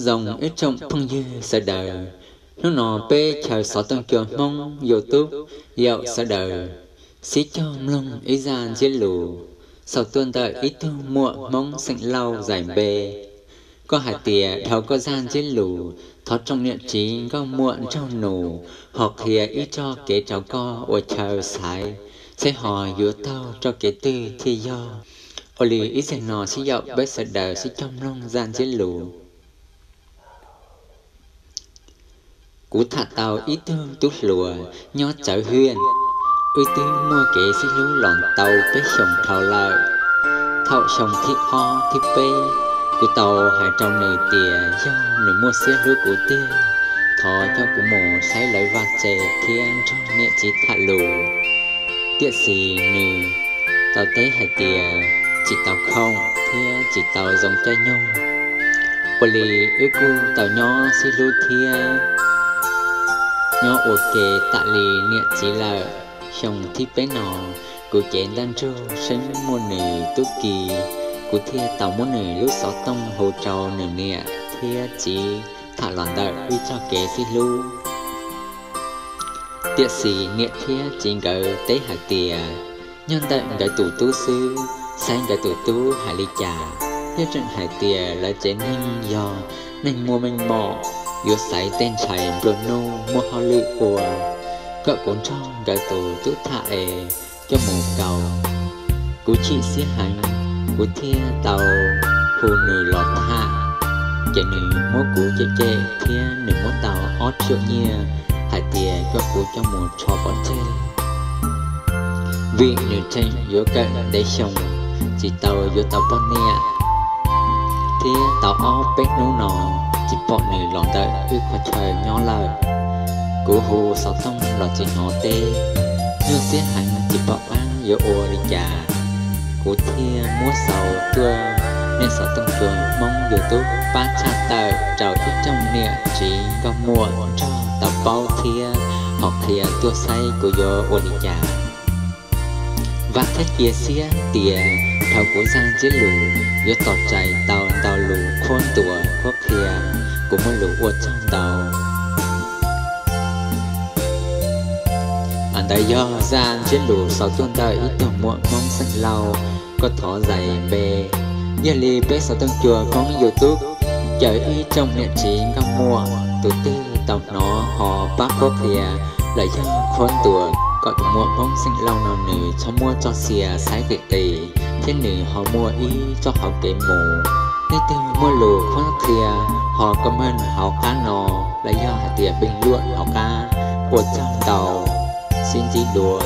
Zoo ib tsoom phooj ywg sawv daws, hnub no peb chaw xov tooj cua Hmoob YouTube yaum sawv daws sib cog mloog ib zaj ntsiab lus xaus tuaj ntawm ib tug muam Hmoob xeem Lauj zais npe. Koj hais tias dhau koj zaj ntsiab lus, thov tsoom niam txiv nkauj muam nraug nus ho qhia ib txoj kev rau koj ua chaw xaiv, saib ho yuav taug txoj kev twg thiaj yog. Ua li ib zaug no sib yaum peb sawv daws sib cog mloog zaj ntsiab lus. Kuv tham tau ib tug tub hluas nyob Tsawv Hwj, wb twb muaj kev sib hlub los tau peb xyoos dhau lawm. Thaum xyoo thib ob thib peb, kuv tau hais rau nws tias yog nws muaj siab hlub kuv tiag, thov coj kuv mus saib lawv vaj tse thiab nrog niam txiv tham lus. Tiam sis nws tau teb hais tias tsis tau khoom thiab tsis tau zoo caij nyoog. Ua li wb kuj tau nyob sib hlub thiab nyob ua ke tam li niam txiv lawm. Xyoo thib peb no, kuv cev ntaj ntsug seeb muaj nws tub ki, kuv thiaj tau muab nws lub xov tooj hu rau nws niam thiab txiv tham los ntawm wb txoj kev sib hlub. Tiam sis niam thiab txiv nkawd teb hais tias nyob ntawm nkawd tus tub xwb, saib nkawd tus tub hais li cas, thiab tseem hais tias lawv tsev neeg yog neeg muaj meej mom, yuav xaiv tej ntxhais nplua nuj muaj hauj lwm ua. Kom kuv nrog nkawd tus tub tham es coj mus kaus. Kuv chim siab heev, kuv thiaj tau hu nws los tham, ces nws muab kuv cem cem thiab nws muab tau ob triệu nyiaj hais tias kom kuv coj mus tso pov tseg, vim nws tseem yuav kawm ntev xyoo tsis tau yuav tau poj niam, thiab tau ob peb hnub no tsis pom nws los ntawm wb qhov chaw nyob lawm. Kuv hu xov tooj los tsis hnov teb, nyuaj siab heev tsis pom qab yuav ua li cas. Kuv thiaj muab xaus tuaj nej xov tooj cua Hmoob YouTube pab tshaj tawm rau ib tsoom niam txiv nkauj muam nrog tau paub thiab ho qhia tuaj saib kuv yuav ua li cas. Vam thiab cia siab tias dhau kuv zaj ntsiab lus yuav tos txais tau ntau lus qhuab ntuas qhuab qhia, kuv muaj lus ua tsaug ntau. Ntawd yog zaj ntsiab lus xaus tuaj ntawm ib tug muam Hmoob xeem Lauj, koj thov zais npe. Yog li peb xov tooj cua Hmoob YouTube caw ib tsoom niam txiv nkauj muam tus twg tau hnov ho pab qhuab qhia los yog qhuab ntuas kom tus muam Hmoob xeem Lauj no nws txhob muab txoj sia saib qis qis thiab nws ho muaj ib txoj hauv kev mus. Leej twg muaj lus qhuab qhia ho comment hauv qab no los yog hais tias bình luận hauv qab, ua tsaug ntau, sib ntsib dua.